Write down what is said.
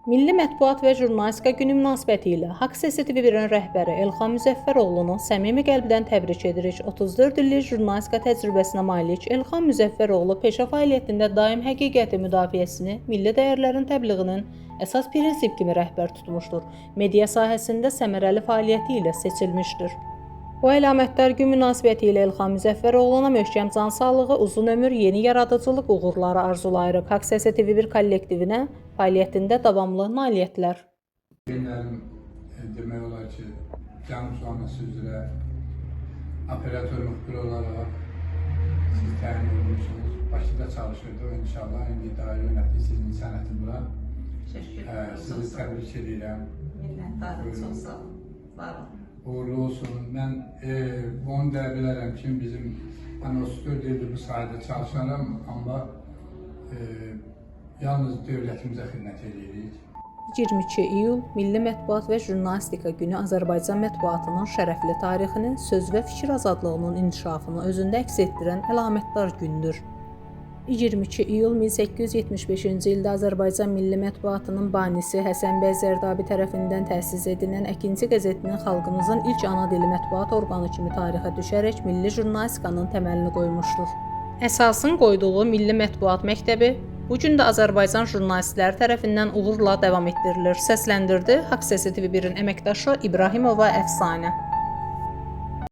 Milli Mətbuat və Jurnalistika Günü münasibətilə Haqq Səsi TV1-in rəhbəri Elxan Müzəffəroğlunu səmimi qəlbdən təbrik edirik. 34 illik jurnalistika təcrübəsinə malik Elxan Müzəffəroğlu peşə fəaliyyətində daim həqiqəti müdafiəsini, milli dəyərlərin təbliğinin əsas prinsip kimi rəhbər tutmuşdur. Media sahəsində səmərəli fəaliyyəti ilə seçilmişdir. Bu əlamətdar gün münasibəti ilə Elxan Müzəffəroğluna möhkəm can sağlığı, uzun ömür, yeni yaradıcılıq uğurları arzulayırıq. Haqq Səsi TV1 kollektivinə fəaliyyətində davamlı nailiyyətlər. Günlərim demək olar ki, Cənub zonası üzrə operator müxbir olaraq siz təyin olunmuşsunuz. Bakıda çalışırdı. İnşallah indi idarə yönətdi sizin sənəti bura. Təşəkkür edirəm. Sizi təbrik edirəm. Minnətdarım, çox sağ olun. Var olun. Uğurlu olsun. Mən onu deyə bilərəm ki, bizim mən 34 ildir bu sahədə çalışıram, amma yalnız dövlətimizə xidmət edirik. 22 iyul Milli Mətbuat və Jurnalistika Günü Azərbaycan mətbuatının şərəfli tarixini, söz və fikir azadlığının inkişafını özündə əks etdirən əlamətdar gündür. 22 iyul 1875-ci ildə Azərbaycan milli mətbuatının banisi Həsən bəy Zərdabi tərəfindən təsis edilən Əkinçi qəzetinin xalqımızın ilk ana dili mətbuat orqanı kimi tarixə düşərək milli jurnalistikanın təməlini qoymuşdur. Əsasın qoyduğu Milli Mətbuat Məktəbi bu gün də Azərbaycan jurnalistləri tərəfindən uğurla davam etdirilir. Səsləndirdi Haqq Səsi TV1-in əməkdaşı İbrahimova Əfsanə.